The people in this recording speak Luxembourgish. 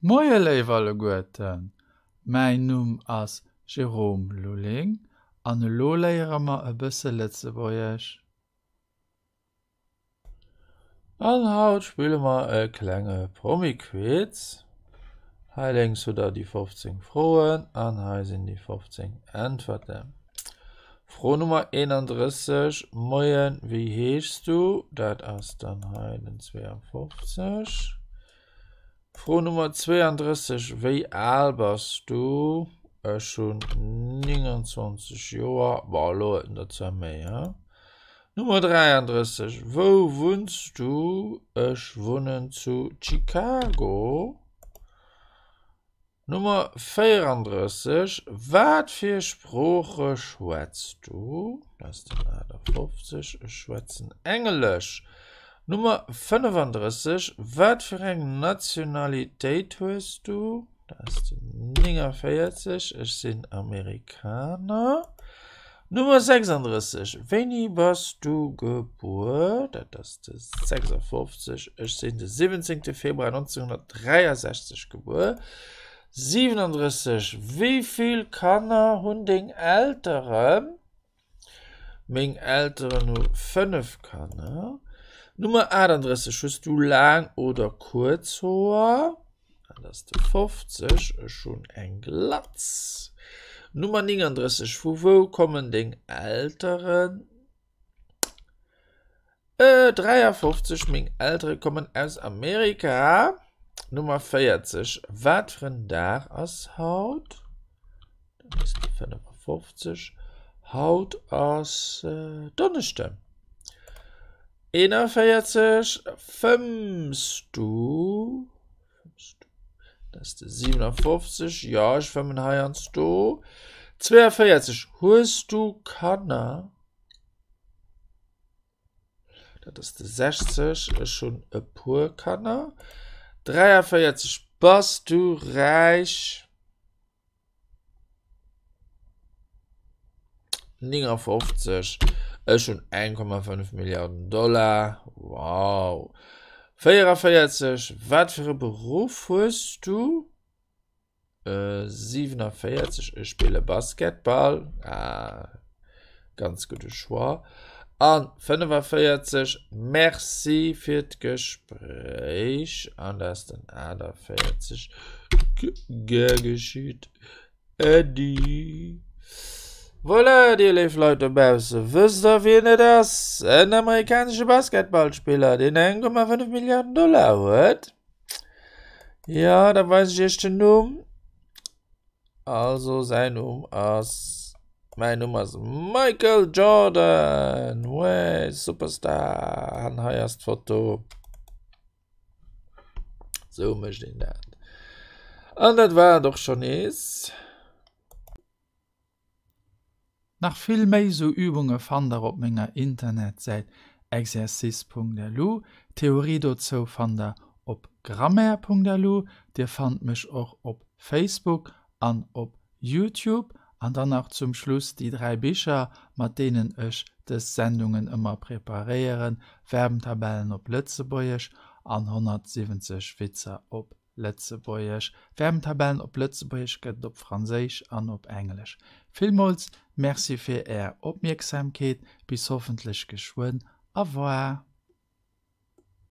Moie léif alleguerten, mäin Numm ass Jérôme Lulling an elo léiere mer e bësse Lëtzebuergesch. An haut spille mer e klenge Promi-Quiz. Hei lénks hutt der déi 15 Froen an hei sinn déi 15 Äntwerten. Fro Nummer 31, Moien, wéi heeschs du? Dat ass dann hei den 52. Fro Nummer 32, Wéi al bass du? Ech hunn 29 Joer. Bon, elo huet en der zwar méi, he? Nummer 33, Wou wunns du? Ech wunnen zu Chicago. Nummer 34, Wat fir Sprooche schwätz du? Dat ass den 58. Ech schwätzen Englesch. Nummer 35, Wat fir eng Nationalitéit hues du? Dat ass den 49. Ech sinn Amerikaner. Nummer 36, Wéini bass du gebuer? Dat ass de 56. Ech sinn de 17. Februar 1963 gebuer. 37, Wéi vill Kanner hunn deng Elteren? Meng Elteren hu 5 Kanner. Nummer 38, Hues du laang oder kuerz Hoer? Dat ass de 50. Ech hunn eng Glatz. Nummer 39, Vu wou kommen deng Elteren? 53, Meng Eltere kommen aus Amerika. Nummer 40, Wat fir en Dag ass haut? Dat ass de 55. Haut ass Donneschden. 41, Fëmms du? Dat ass de 57. Jo, ech fëmmen heiansdo. 42, Hues du Kanner? Dat ass de 60. Ech hunn e puer Kanner. 43, Bass du räich? 59, Ech hunn 1,5 Milliarden Dollar. Wow! 44, Wat fir e Beruff hues du? 47, Ech spille Basketball. Ah, ganz gudde Choix. An 45, Merci fir d'Gespréich. An dat ass den 48. Gär geschitt. Äddi. Voilà, dir léif Leit dobausse, wësst der wien et ass? En amerikanesche Basketballspiller, deen 1,5 Milliarden Dollar huet. Jo, da weis ech iech den Numm. Also säin Numm ass, mäin Numm ass Michael Jordan, ouais, Superstar. An hei ass d'Foto. Sou mécht een dat. An dat war et och schonn nees. Nach vill méi sou Übunge fannt der op menger Internetsäit exercice.lu. D'Theorie dozou fannt der op grammaire.lu. Dir fannt mech och op Facebook an op Youtube. An dann nach zum Schluss déi 3 Bicher, mat deenen ech dës Sendungen ëmmer preparéieren, Verbentabellen op Lëtzebuergesch an 170 Witzer op Lëtzebuergesch. Verbentabellen op Lëtzebuergesch gëtt et op Franséisch an op Englesch. Villmools Merci fir Är Opmierksamkeet. Bis hoffentlech geschwënn. Au revoir.